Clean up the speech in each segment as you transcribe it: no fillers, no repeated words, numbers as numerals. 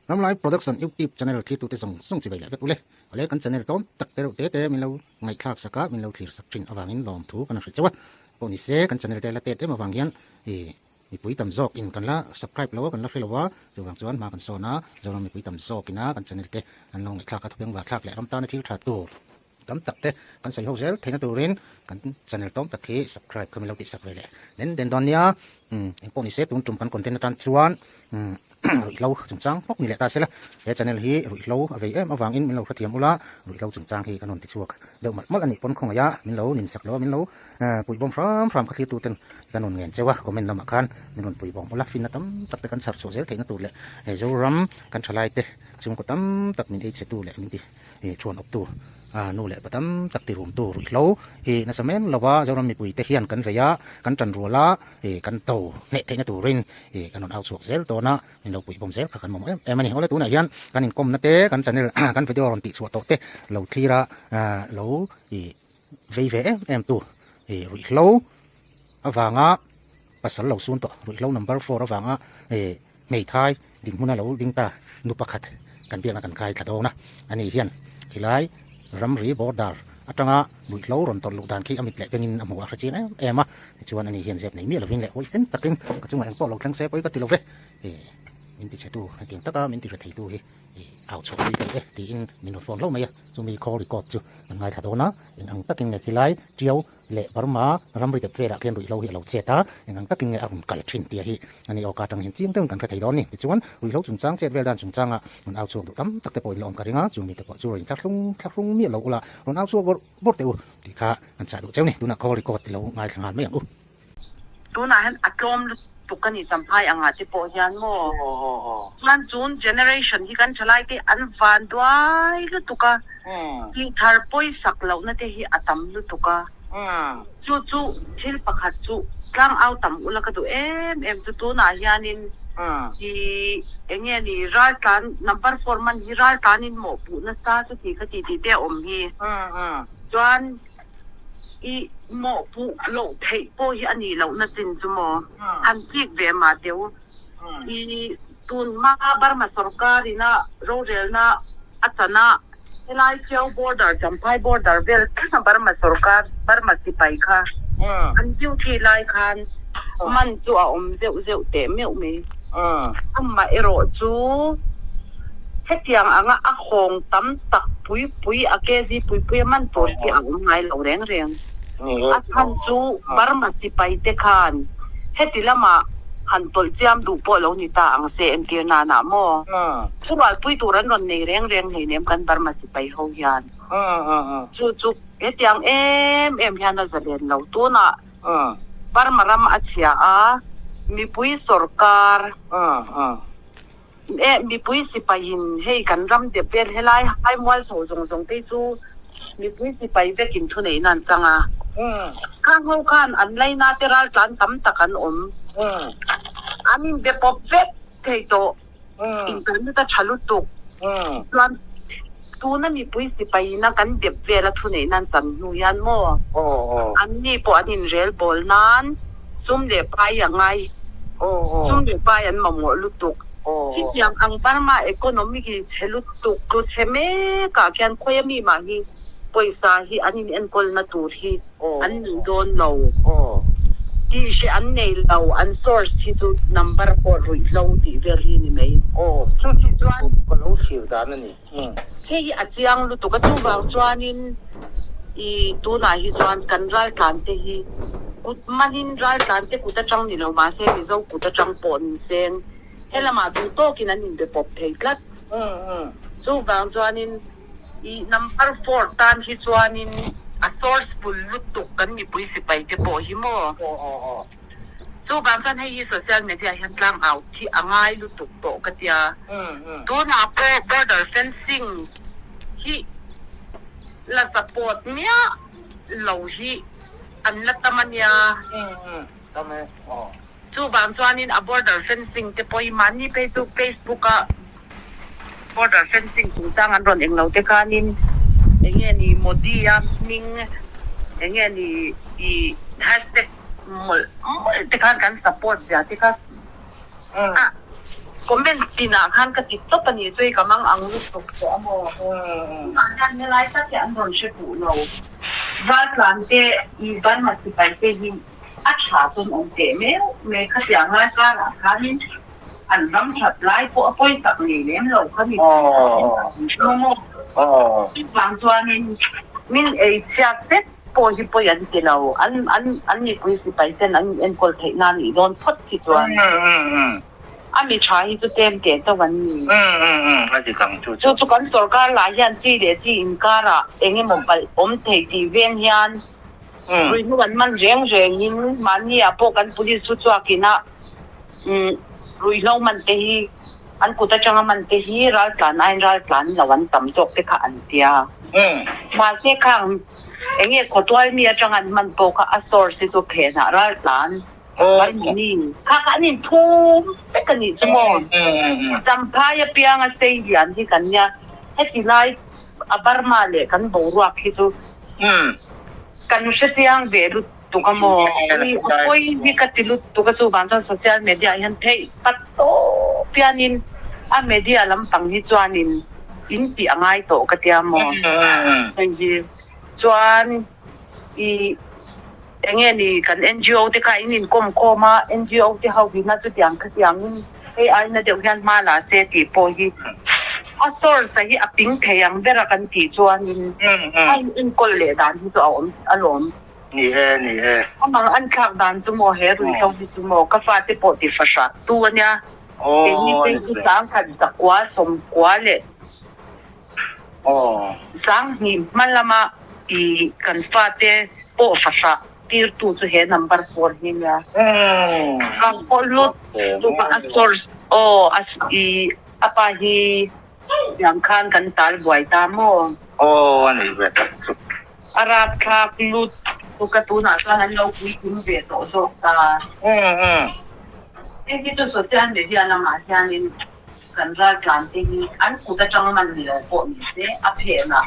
Ramlai Production YouTube channel thirtute zawng zawng chi vei leh vek ule. Awle kan channel tlawm tak te reuh te te min lo ngaihthlak sak a, min lo thlir sak thin avangin lawmthu kan hrilh chauh a. Pawh ni se kan channel te la tet em avang hian ih mipui tam zawk in kan la subscribe lo a, kan la hre lo a, chuvang chuan hma kan sawn a, Zoram mipui tam zawk ina kan channel te an lo ngaihthlak a, thupeng var thlak leh ram tana thil tha tur tam tak te kan sawi ho zel theihna turin kan channel tlawm tak hi subscribe kha min lo tihsak ve leh den den dawn nia. Umm engpawh ni se tun tum kan content atan chuan umm ruihhlo chungchang bawk ni leh ta sela he channel hi ruihhlo a vei em avangin min lo hrethiam ula ruihhlo chungchang hi kan rawn tichhuak deuh malh malh a nih pawn khawngaih a min lo nin sak lo a min lo puihbawm hram hram kha thlir tuten kan rawn ngen cheu a comment lamah khan min rawn puihbawm ula finna tam tak te kan chhar chhuah zel theihna tur leh he Zoram kan thalai te chhungkaw tam tak min ei chhe tu leh min ti Chhuan awptu nu leh pa tam tak ti rumtu ruihhlo hi nasa men lova Zoram mipuite hian kan vei a, kan tan rual a, kan to hneh theihna turin kan rawn au chhuak zel dawn a, min lo puihbawm zel kha kan mamawh em em a ni. Awle tunah hian kan inkawmna te, kan channel kan video rawn tihchhuah tawh te lo thlir a, lo vei ve em em tu ruihhlo avanga pasal lo sun tawh ruihhlo number four avanga hmeithai dinhmuna lo ding ta nu pakhat kan biakna kan kai thla dawn a, ani hian khilai ramri border atanga ruihhlo rawn tawlh luh dan khi a mit leh bengin a hmu a hre chiang em em a, tichuan ani hian zep nei miah lovin leh huaisen takin ka chungah engpawh lo thleng se pawi ka ti lo ve, min ti chhetu hetiang taka min ti hre theitu hi. Au chhuah pui ka ni e tiin min rawn phone hlauh mai a, chumi call record chu kan ngaithla dawn a, eng ang takin nge khilai Tiau leh Burma ramri dep velah khian ruihhlo hi a lo chet a, eng ang takin nge a rawn kal thin tia hi a ni aw ka atang hian chiang deuhin kan hre thei dawn a ni. Tichuan ruihhlo chungchang chet vel dan chungchanga rawn au chhuak duh tam tak te pawh in la awm ka ring a, chumi te pawh chu rawn inthlahrung thlahrung miah lo ula rawn au chhuak bawrh bawrh teh u tih kha kan chah duh cheu a ni, tunah call record i lo ngaithla nghal mai ang u. Tunah hian a tlawm lutuk a ni Champhai angah te pawh hian maw? Chuan chun generation hi kan thalai te an van duai lutuk a, tihthar pawisak lohna te hi a tam lutuk a. Chu chu thil pakhat chu tlang au tam ula ka duh em em chu tunah hianin i enge ni raltlan number four man hi raltlanin mawhpuh nasa chuti kha ti tih te a awm hi. Chuan I mawhpuh loh theih pawh hi a nih lohna chin chu maw? Han chik ve mah teu. I tun hma Burma sorkar ina rorelna a chan a, helai Tiau border, Champhai border vel thleng a Burma sorkar, Burma sipai kha an duty lai khan man chu a awm zeuh zeuh teh meuh mai. Amaherawh chu hetiang anga a hawng tam tak pui pui a kg pui pui a man tur hi a awm ngai lo reng reng. A chhan chu Burma sipai te khan heti lamah han tawlh chiam duh pawh lo ni ta ang se entir nanah maw? Thurualpui tur an rawn nei reng reng hleinem kan Burma sipai ho hian. Chu chu hetiang em em hian a zalen lo. Tunah Burma ram a chhia a, mipui sorkar eh mipui sipaiin hei kan ram dep vel helai hai mual chho zawng zawng te chu mipui sipai vekin thuneihna an chang a. Khang ho khan an laina te raltlan tam tak an awm. An inbe pawp vek thei tawh. Internet a tha lutuk. Chuan tuna mipui sipaina kan dep vela thuneihna an chan hnu hian maw anni pawh an inrel bawl nan sum leh pai a ngai, sum leh pai an mamawh lutuk. Chutiang ang Burma economy hi chhe lutuk tlu chhe mekah khian khawi ami mah hi pawisa hi an inenkawlna tur hi an nei dawn lo tih hre an nei lo, an source hi chu number pawh ruihhlo tih vel hi ni mai. Aw, chu chu Tichuan. Ka lo thlir dan a ni. Hei hi a chiang lutuk a, chuvang chuanin i tunah hi chuan kan raltlan te hi kut manin raltlan te kut atang ni lo mahse Mizo kut atang pawh ni seng helamah duh tawkin an inbe pawp thei tlat. Chuvang chuanin. I number four tan hi chuanin a source bul lutuk kan mipui sipai te pawh hi maw? Chuvang chuan hei hi social media hian tlang au hi a ngai lutuk tawh ka tia. Tunah pawh border fencing hi la support miah lo hi an la tam a nia. Chuvang chuanin a border fencing te pawh hi mahni phei chu Facebook a border fencing chungchang an rawn englo te khanin enge ni Modi a hming enge ni i hashtag mawlh mawlh te khan kan support zia te kha a. Comment tinah khan ka ti tawp a nih chu i ka mang ang lutuk tawh a maw? Tunah hian helai tak hi an rawn hre duh lo. Raltlan te i Burma sipai te hi a tha chuan awm teh meuh mai. Khatiang lai karah khanin an ram that lai pawh a pawi tak nei lem lo kha ni tih maw? Chuvang chuanin min ei chhiat vek pawh hi pawi an ti lo. An an an mipui sipai ten an enkawl theih nan nih dawn phawt hi chuan. A mi tha hi chu tlem teh chauh an ni. A dik ang chu chu. Chu chu kan sorkar lah hian chi leh chi inkarah eng emaw palh awm thei tih veng hian ruihhnu an man reng rengin mahni ah pawh kan police thu chhuakin a ruihhlo man te hi an kut atanga man te hi raltlan aiin raltlan lo an tam zawk te kha an tia. Mahse khang eng nge khawtual mi atanga an man pawh kha a source hi chu phenah raltlan Mahni kha kha an inthum vek a nih chu maw? Champhai apianga stadium hi kan nia, heti lai a Burma leh kan boruak hi chu kan hrechiang ve lutuk a maw? A pawi hi ka ti lutuk a, chuvang chuan social media ah hian theih pat tawp hianin a media lampang hi chuanin in tih a ngai tawh ka tia maw? Hei hi chuan i. Enge ni kan NGO te kha in inkawm khawm a, NGO te ho hina chutiang khatiangin hei aina deuh hian hma la se tih pawh hi a source a hi a ping thei ang ber a kan tih chuanin a in enkawl leh dan hi chu a awm alawm. Ni e, ni e. Amang an thlak dan chu maw he ruihhlo hi chu maw ka fate pawh ti fahrah tu ania. Keini phei chu sangkhat zakua sawmkua leh Sanghnih hma lama i kan fate pawh fahrah tirtu chu he number four hi nia. Ka haw lut tuk a, a source aw a i a pa hi tiang khan kan tal buai ta maw? Aw a nih ve tak chu. A rapthlak lut tuk a, tunah chuan an lo puitling ve tawh zawk ta. Hei hi chu social media lamah hianin Kan raltlan te hi an kut atang man ni lo pawh ni se a phenah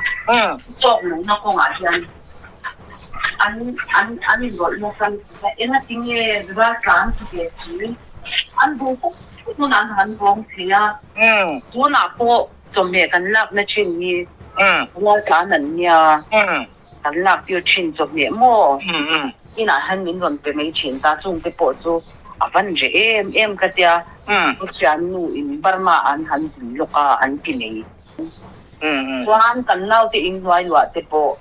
tawk luhna kawngah hian an an an inrawlh nasa lutuk a, engatinge raltlan chu ve si an duh fuk fuk hunah an han vawng thei a, tunah pawh chawhmeh kan lakna thin hi raltlan an nia, kan lak tir thin chawhmeh maw inah hian min rawn pe mai thin ta chungte pawh chu a van reh em em ka tia. Pathian nu in Burma an han zin lawk a an ti mai. Chuan kan naute in hnuai luah te pawh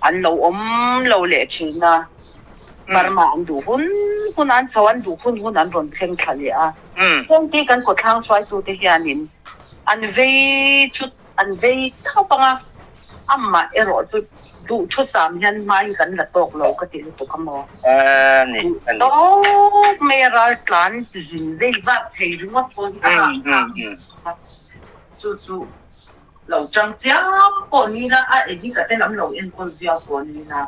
an lo awm lo leh thin a, Burma an duh hun hun an chho an duh hun hun an rawn thleng thla leh a. Hengte kan kawthlang hruaitute hianin an vei chu An vei thauh ang a, amah erawh chu duh thusam hian hma hi kan la tawk lo ka ti lutuk a maw? Ni, a ni. Tawp mai a ral tlan zin vei vak thei ringawt pawh hi a rah tlang lutuk a, chu chu lo chang chiam pawh ni la, a edit a te lam lo enkawl viau pawh ni la.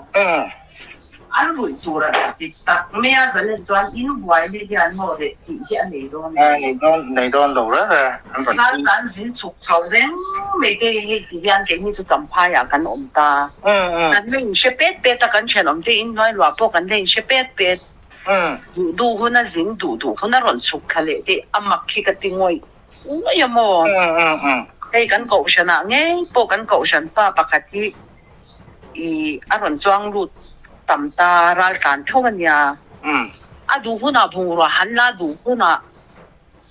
An ruih tur a ti tak mai a, zalen chuan in buai na hian maw reh tih hi a nei dawn lo. Nei dawn, nei dawn lo reng e. An rawn ti. Kan zin chhuk chho reng mai te hi hei ti hian keini chu Champhaiah kan awm ta. Kan la inhre pet pet a, kan thianawm te inhnuai luah pawh kan la inhre pet pet. Duh duh hun a zin, duh duh hun a rawn chhuk thla leh te a mak hi ka ti ngawih ngawih a maw. Hei kan kohhranah ngei pawh kan kohhran pa pakhat hi I a rawn chuang lut tam ta ral tlan tho a nia. A duh hunah bungrua han la duh hunah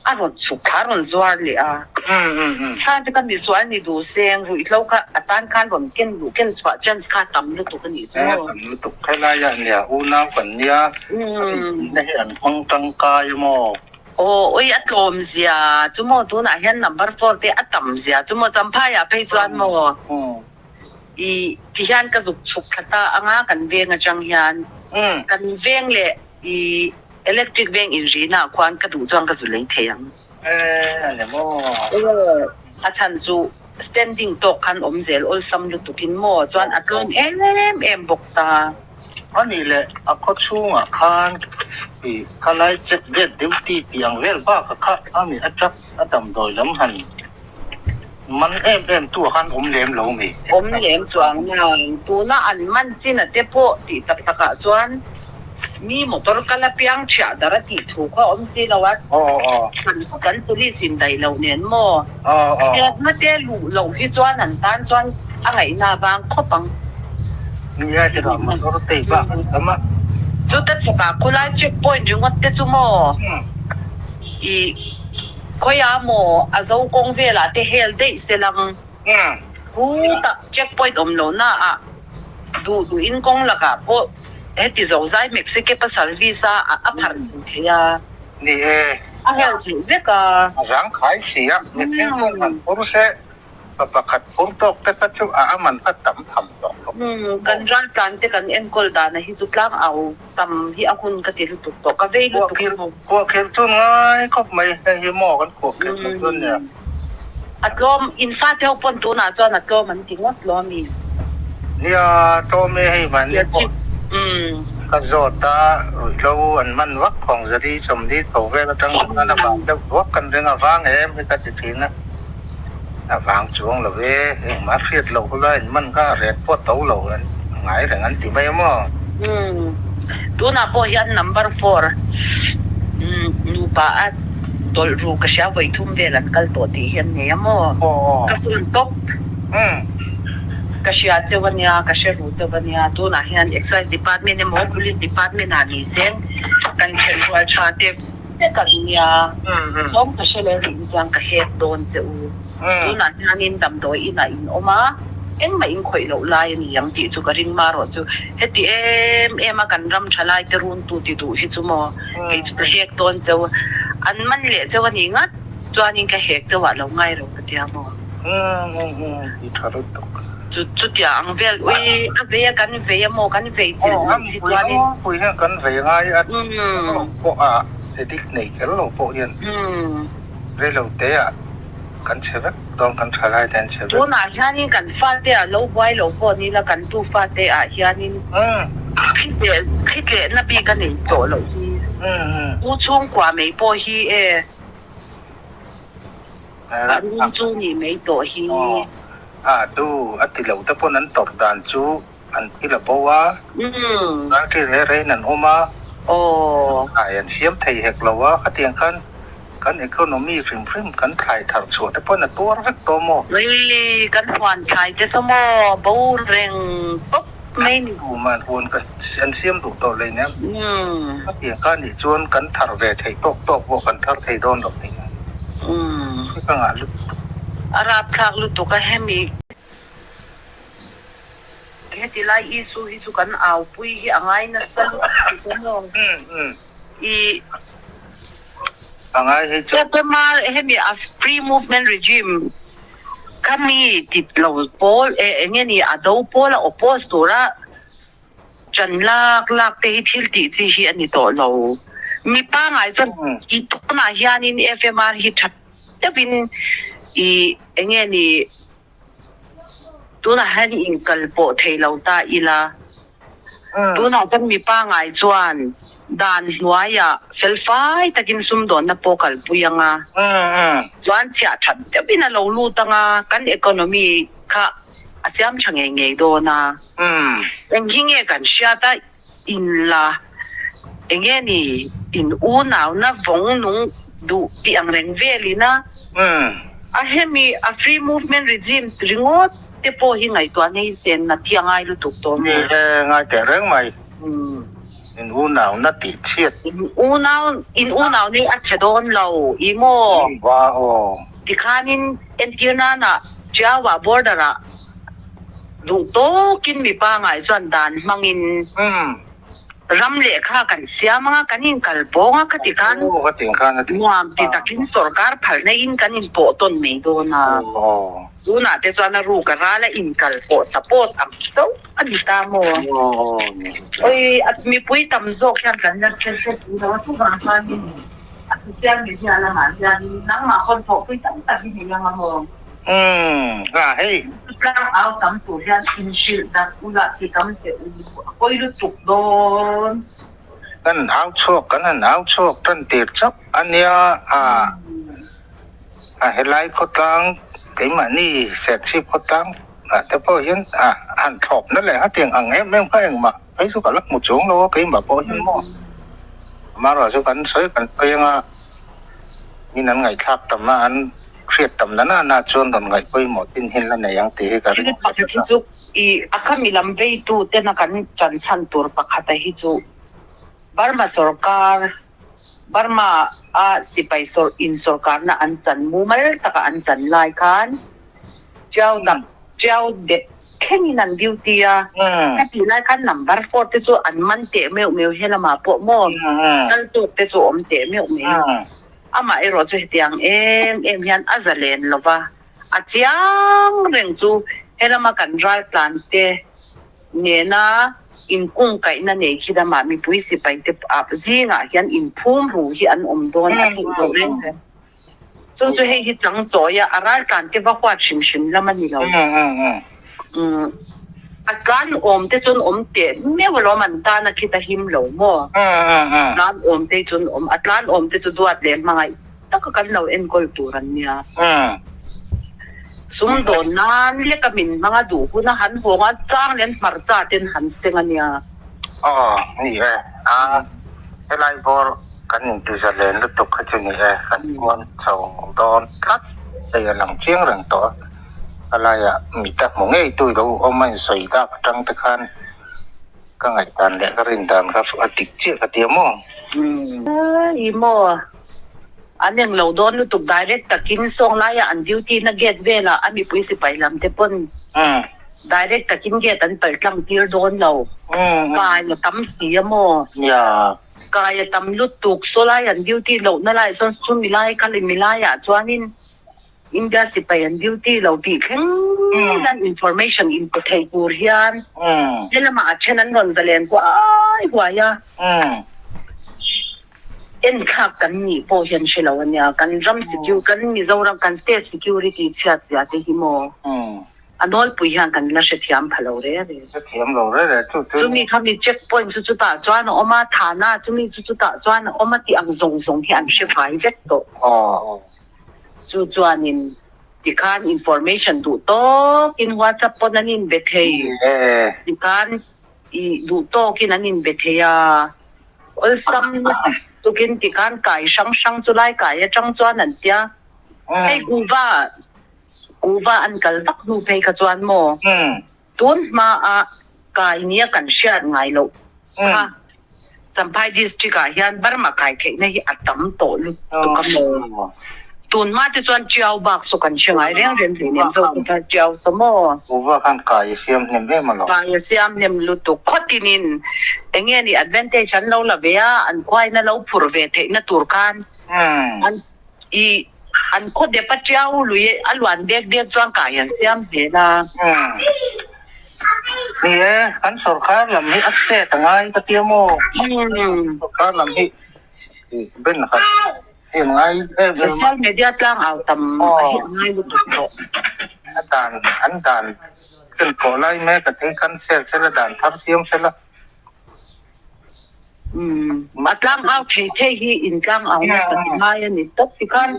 a rawn chhuk thla a rawn zuar leh a. Thla te kha misual ni duh seng ruihhlo kha a tan khan rawn ken luh ken chhuah chance kha a tam lutuk a nih chu maw. A tam lutuk khelai ah nia unau kan nia a inthihna hi an hmang tangkai a maw. Aw ui a tlawm zia chu maw tunah hian number four te a tam zia chu maw Champhai ah phei chuan maw. I ti hian ka zuk chhuk thla ta anga kan veng atang hian kan veng leh i electric veng inrina ah khuan ka duh chuan ka zu lei thei ang. A chhan chu standing tawk khan awm zel awlsam lutukin maw chuan a tlawm em em bawk ta. Ani leh a khaw chhungah khan i khalai check gate duty tih ang vel bakah kha ani a truck a damdawi lam han Man em em tu ah khan awm lem lo mi? Awm lem chuang nang. Tuna an man chin a te pawh tih tak tak ah chuan Mi motor kal apiang thiah dar a tih thu kha a awm si lo a, kan police in daih loh nen maw? Hriatna te luh loh hi chuan an tan chuan a ngaihna avang khawp ang. Nia chutah motor te bak an tam a. Chuta chhakah khulai check point ringawt te chu maw i khawiah maw a zo kawng velah te hel daih se lang. Khutah check point awm lohna ah duh duhin kawng lakah pawh heti zo zai Mexique pasal visa a a pharh thei thei a. Ni e. A hel theih vek a. A zang khai si a, mihring chuan han phur se, pa pakhat phur tawk te kha chu a aman kha tam tham tawh khawp. Kan raltlan te kan enkawl dana hi chu tlang au tam hi a hun ka ti lutuk tawh, ka vei lutuk tawh. Kuahkhirh chu ngai khawp mai, hei hi maw kan kuahkhirh loh chuan nia. A tlawm, in fate ho pawn tunah chuan a tlawm an ti ngawt lo ami? Nia, tlawm e hei mahni pawh ka zawt a, ruihhlo an man vak khawng zali sawmli tho vel atang chuan a vang deuh duak kan ring a vang em hi ka ti thin a, a vang chuang lo e, engmah hriat loh hula in man kha a ret pawh to lo an ngai reng an ti mai a maw? Umm, tunah pawh hian number four nupa a tawlh ru ka hria vawi thum vel an kal tawh tih hi an nei a maw? Ka phone tawp. Ka hria cheu a nia, ka hre ru cheu a nia, tunah hian Excise department emaw Police department ah ni se kan then rual tha te vek an nia, tlawm ka hre leh rih chuan ka hek dawn che u. Tunah hianin damdawi inah in awm a, engmah in khawih loh lai a ni ang tih chu ka ring marawh chu heti em em a kan ram tha lai te runtu ti duh hi chu maw kei chu ka hek dawn cheu an man leh cheu a ni ngat chuanin ka hek cheu ah lo ngai ro ka tia maw. Ti tha lutuk. Chu chutia ang vel ui a vei a kan vei a maw kan vei chilh loh hi chuanin. Pui hian kan vei ngai a pawh a edit nei kher lo pawh hian reilo te ah Kan chhe vek dawn, kan tha lai te an chhe vek. Tunah hianin kan fate ah lo buai lo pawh ni la, kan tu fate ah hianin thlitlehna bik a nei tawh loh hi. U chhungkua mai pawh hi e, a rum chu nih mai tawh hi. A tu a ti lo te pawn an tawrh dan chu an thil a bo a, ralṭi reh rehin an awm a, thlai an siam thei hek lo a, khatiang khan kan economy hrim hrim kan thlai thar chhuah te pawn a tuar vek tawh maw? Ui, kan huan thlai te saw maw bo reng tawp mai ni. Tuman huan ka an siam duh tawh lei nen, khatiang kha nih chuan kan thar ve thei tawk tawk pawh kan thar thei dawn lo ni. Hei ka ngah lutuk. A rapthlak lutuk a hemi. Heti lai Isu hi chu kan aupui hi a ngai nasa lutuk a maw? I. A ngai hi chu. Hema hemi a free movement regime kha mi tit lo pawl e enge ni a do pawl a oppose tura chan lak lak te hi thil tih chi hi a ni tawh lo. Mi pangai chuan i tunah hianin FMR hi tha deuhin i enge ni Tunah hian inkal pawh thei lo ta ila, tunah chuan mi pangai chuan dan hnuaiah felfai takin sumdawnna pawh kalpui ang a, chuan chhiah that deuhin a lo lut ang a, kan economy kha a siam tha ngei ngei dawn a. Eng hi nge kan hriat a, in la eng nge ni in unauna vawng nung duh tih ang reng velin a, a hemi a free movement regime ringawt te pawh hi ngaihtuah nei sen na thi a ngai lutuk tawh maw? Ni e, ngai teh reng mai. In unauna tih chhiat. In unau, in unau nei a chhe dawn lo i maw? Va aw. Tikhanin entir nana Chiawa border ah Duh tawkin mi pangai chuan dan hmangin ram lehkha kan siam anga kan inkal pawng a khati khan nuam ti takin sorkar phalna in kan inpawh tawn mai dawn a. Tunah te chuan a ruk a ral a inkal pawh support ang chauh a ni ta maw? Oi, mipui tam zawk hian kan la hre hre si lo a, chuvang chuanin a social media lamah hianin nangmah hawn thawhpui tam tak hi nei ang a maw? Umm a hei. Tlang au tam tur hian inhrilh dak ula ti tam teh u a pawi lutuk dawn. Kan au chhuak kan han au chhuak tan tir chauh a nia a a helai khawtlang keimahni Serchhip khawtlang ah te pawh hian a han thlawpna leh hetiang ang em em kha engmah. Phei chu ka la hmu chuang lo a keimah pawh hian maw. Amaherawhchu kan sawi kan sawi anga min an ngaihthlak tam a, an hriat tam na na na chuan rawn ngaih pawimawh chin hi an la nei ang tih hi ka ring Thil pakhat hi chu i a khami lam veitu tena kan chan chhan tur pakhata hi chu Burma sorkar Burma a sipai sawr in sorkarna an chan mumal taka an chan lai khan Chiau dap Chiau dep thlengin an duty a, ka tih lai khan number four te chu an man teh meuh meuh he lamah pawh maw kal tawk te chu awm teh meuh mai. Amah erawh chu hetiang em em hian a zalen lo va, a chiang reng chu he lama kan raltlan te nena inkungkaihna nei khi lamah mipui sipai te zingah hian inphum ru hi an awm dawn a tih loh reng reng. Chu chu hei hi chang chawi a, a raltlan te va huat hrim hrim lam a ni lo. A tlan awm te chuan awm teh meuh alawm an tan a khit a him lo maw? Tlan awm te chuan awm, a tlan awm te chu duat leh hmangaih taka kan lo enkawl tur an nia. Sumdawn nan leka min hmang a duh hun a han hawng a, chang leh an hmarcha ten han seng a nia. Aw, ni e. A, helai bawr kan intizalen lutuk kha chu ni e, kan kuan chho dawn tlat hei a lang chiang reng tawh a, a laiah mita hmu ngei tu ilo awm a insawi dak atang te khan ka ngaihdan leh ka rin dan kha a dik chiah ka ti a maw? I maw? An eng lo dawn lutuk direct takin sawng laia an duty na gate velah a mipui sipai lam te pawn direct takin gate an palh tlang tir dawn lo. Kai a tam si a maw? Kai a tam lutuk saw lai an duty lohna laiah chuan chumi lai kal imi laiah chuanin India sipai an duty lo tih thleng hian information in pe thei tur hian he lamah a then an rawn zalen huai huai a. Enthlak kan nih pawh hian hre lo a nia, kan ram secu kan Mizoram kan state security chhiat zia te hi maw a nawlpui hian kan la hrethiam pha lo re re. Hrethiam lo re re chu chu. Chumi kha mi check point chu chutah chuan a awm a, thana chumi chu chutah chuan a awm a tih ang zawng zawng hi an hre fai vek tawh. Chu chuanin tikhan information duh tawkin WhatsApp pawn an inbe thei, tikhan i duh tawkin an inbe thei a, awlsam tukin tikhan kai hrang hrang chu lai kai atang chuan an tia, hei kuhva kuhva an kal vak hnu phei kha chuan maw tun hmaa kai nia kan hriat ngai loh kha Champhai district ah hian Burma kai theihna hi a tam tawh lutuk a maw? Tun hma te chuan Tiau bak chu kan hre ngai reng reng hlei nem zawk kha Tiau saw maw? Kuhva khan kai a siam hnem em alawm. Kai a siam hnem lutuk. Khawtinin eng nge ni advantage an lo la ve a, an khuaina lo phur ve theihna tur khan an i an khaw dep a Tiau lui a luan dek dek chuan kai an siam zel a. Ni e, kan sorkar lam hi a chet a ngai ka tia maw? Sorkar lam hi ben khat hi an ngai em em a. Social media tlang au tam a hi a ngai lutuk tawh. A dan an dan ken pawh lai mek a thei cancel sela dan thar siam sela. A tlang au thei thei hi in tlang au nasa ti ngai a ni tawp tikhan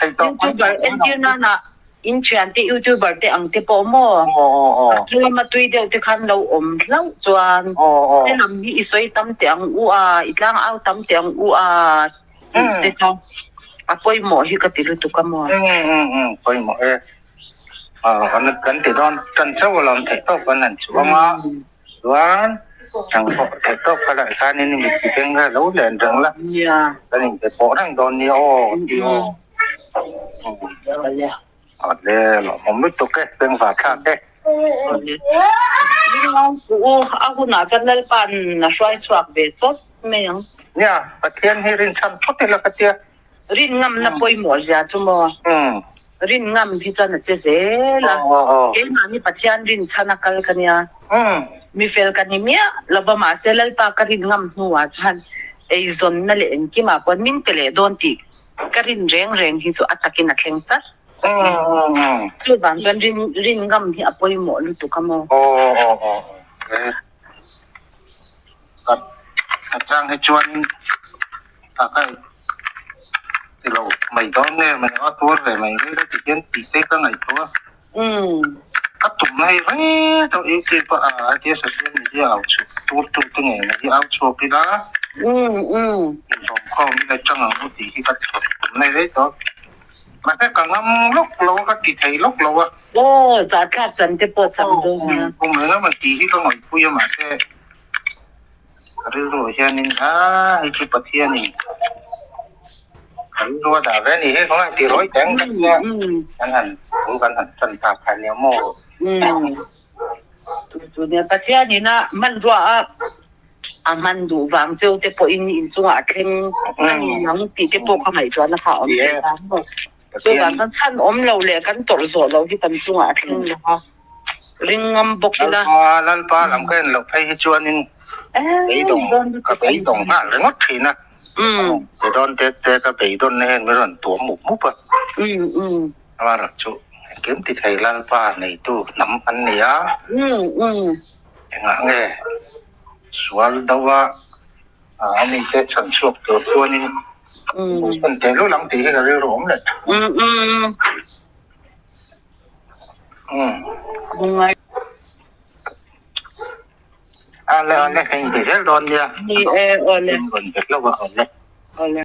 youtuber entir nana In thiante youtuber te ang te pawh maw? A tlem a tui deuh te khan lo awm hlauh chuan he lam hi i sawi tam teh ang u a, i tlang au tam teh ang u a tih te kha a pawimawh hi ka ti lutuk a maw? Pawimawh e. Kan ti dawn tan chauh alawm theih tawp kan han chuang a. Chuan nang pawh theih tawp kha lah hianin mi ti beng kha lo len reng la, kan inbe pawh reng dawn nia aw ti aw. Awle lawmawm lutuk e, bengvar thlak e. Awle. U a hunah chuan Lalpa'n a hruai chhuak ve chawt mai ang. Nia, Pathian hi rinchhan phawt ila ka tia. Rin ngamna pawimawh zia chu maw? Rin ngam hi chuan a che zel a. Keimahni Pathian rin chhan a kal ka nia. Mi fel ka ni miah lo va, mahse Lalpa ka rin ngam hnuah chuan eizawnna leh engkimah pawh min pe leh dawn tih ka rin reng reng hi chu a takin a thleng tlat. Chuvang chuan rin ngam hi a pawimawh lutuk a maw? A chang hi chuan a ka ti lo mai dawn nge mai a tuar ve mai mai la ti hian tih te ka ngaihtuah a. Ka tum na hei reng tawh youtube a a tia social media au chhuah tum. tur tu te ngei mai hi au chhuak ila inzawm khawm ila chang ang u tih hi ka tum nei rei tawh. Mahse ka ngam lawk lo a, ka ti thei lawk lo a. Aw, zahthlak chan te pawh tam dawn nia. Kum engemaw tih hi ka ngawihpui a mahse ka rilruah hianin a hei chu Pathianin ka rilru a dah ve a ni hi ka ngaihtuah rawih teh ang ka tia kan han bul kan han tan tak kha nia maw. Chu chu nia Pathianin a hmanrua a a hman duh vang cheu te pawhin inchungah a thleng a ni ang tih te pawh ka ngaihtuahna kha a awm thei ta maw. Chuvang chuan chhan awm lo leh kan tawrh zawh loh hi kan chungah a thleng lo a, ring ngam bawk ila. Lalpa, Lalpa lam ka en loh phei hi chuanin beidawng ka beidawng nghal ringawt thin a. Beidawn tek tek a beidawnna hian min rawn tuam mup mup a. Amaherawhchu chu engkim ti thei Lalpa neitu hnam an ni a. Engah nge sual do a a mite chhan chhuak tur chuanin an teh lul ang tih hi ka rilru awm leh thin. Ale ale hei inti zel dawn nia. Ni e awle. Rawn bet lo a awle. Awle.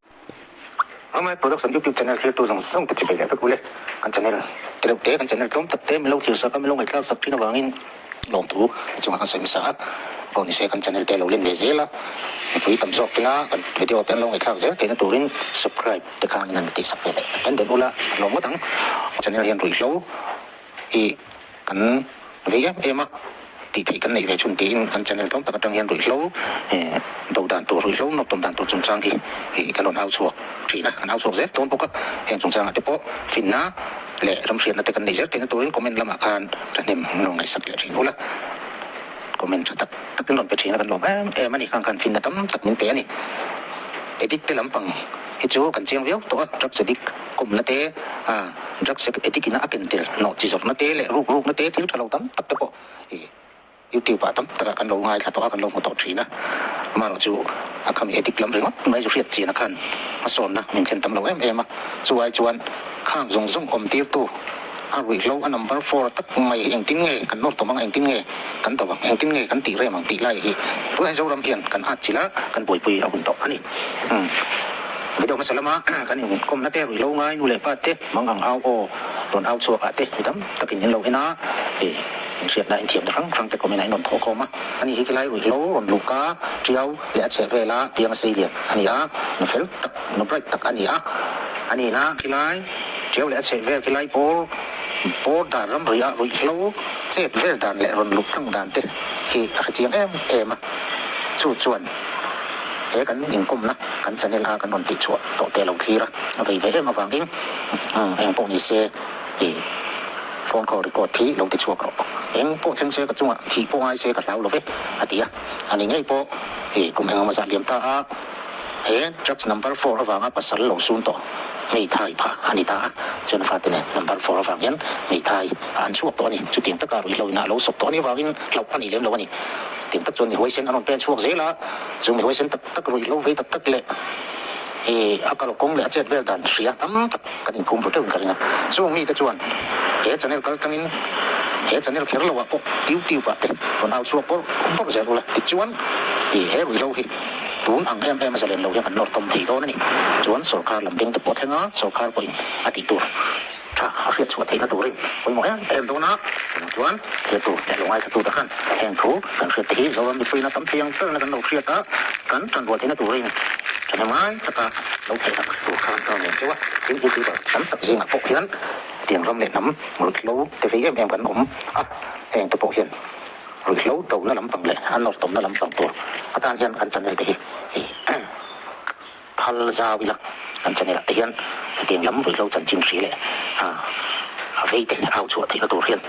Ramai Production YouTube channel thlir tu zawng zawng te chi bei leh vek ule. Kan channel te reuh te, kan channel tlawm tak te milo thlir sak a, milo ngaihthlak sak thin avangin lawmthu a chungah kan sawi hmasa a. Pawh nise kan channel te a lo len ve zel a, mipui tam zawk tena kan video te an lo ngaihthlak zel theihna turin subscribe te kha min han tih sak ve leh den den ula lawm ngawt ang. Channel hian ruihhlo hi kan vei em em a, tih theih kan neih ve chhun tiin kan channel tlawm tak atang hian ruihhlo do dan tur, ruihhlo nawk tawm dan tur chungchang hi ih kan rawn au chhuak thin a, kan au chhuak zel dawn bawk a, heng chungchangah te pawh finna leh ramhriatna te kan neih zel theihna turin comment lamah khan thahnem an rawn ngaihsak leh thin ula, comment tha tak tak in rawn pe thin a kan lawm em em a ni, khang khan finna tam tak min pe a ni. Edit te lampang hi chu kan chiang viau tawh a, drugs addict kawmna te, drugs addict ina a ken tel hnawh chi zawrhna te leh ruk rukna te thil tha lo tam tak te pawh ih YouTube ah tam takah kan lo ngaithla tawh a, kan lo hmu tawh thin a. Amaherawh chu a khami addict lam ringawt mai chu hriat chian a khan hmasawnna min thlen tam lo em em a. Chu ai chuan khang zawng zawng awm tirtu a ruihhlo a number four tak mai hi engtin nge kan nawr tawm ang, engtin nge kan do ang, engtin nge kan tih rem ang tih lai hi tunah Zoram hian kan at chilh a, kan buaipui a hun tawh a ni. Video hmasa lama kan inkawmna te ruihhlo ngai nu leh pa te mang ang au aw rawn au chhuak ah te mi tam takin in lo en a, hei inhriatna inthiamna hrang hrang te comment ah in rawn thawh khawm a. Ani hi khilai ruihhlo rawn luk a, tiau leh a chheh vela piang a sei lian a ni a, nu fel tak, nu bright tak a ni a. Ani na khilai tiau leh a chheh vel khilai bawr bawr dan ramri ah ruihhlo chet vel dan leh rawn luk tlang dan te hi a hre chiang em em a, chu chuan he kan inkawmna kan channel a kan rawn tih chhuah tawh te lo thlir a, a vei ve em avangin eng pawh ni se i phone call record hi lo ti chhuak rawh. Eng pawh thleng se ka chungah thih pawh ngai se ka hlau lo ve a ti a, ani ngei pawh i kum engemaw zah liam ta a, he drugs number four avanga pasal lo sun tawh hmeithai phah a ni ta a, chuan a fate nen number four avang hian hmeithai a an chhuak tawh a ni. Chutiang taka ruihhlo inah a lo sawp tawh a nih avangin hlauh a ni lem lo a ni. Tiang tak chuan mi huaisen an rawn pen chhuak zel a, chu mi huaisen tak tak ruihhlo vei tak tak leh i a kal kawng leh a chet vel dan hria tam tak kan inphum ru teuhin ka ring a. Chung mite chuan he channel kal tlangin he channel kher loah pawh YouTube ah te rawn au chhuak bawrh bawrh zel ula tichuan i he ruihhlo hi tun ang em em a zalen lo hian kan nawr tawm thei dawn a ni. Chuan sorkar lam beng te pawh thleng a, sorkar pawhin a tih tur tha a hriat chhuah theihna turin pawimawh em em dawn a, tunah chuan thliatu leh lo ngaithla te khan heng thu kan hriat te hi Zoram mipuiin a tam thei ang berna kan lo hriat a, kan tanrual theihna turin thahnem ngai taka lo theih tak tur khan ka rawn ngen cheu a, tin youtuber tam tak zingah pawh hian tiang ram leh hnam ruihhlo te vei em em kan awm a, heng te pawh hian ruihhlo dona lampang leh a nawr tawmna lampang tur atan hian kan channel te hi Phal zau ila kan channel ah te hian hetiang lam ruihhlo chanchin hri leh a vei te au chhuah theihna tur hian.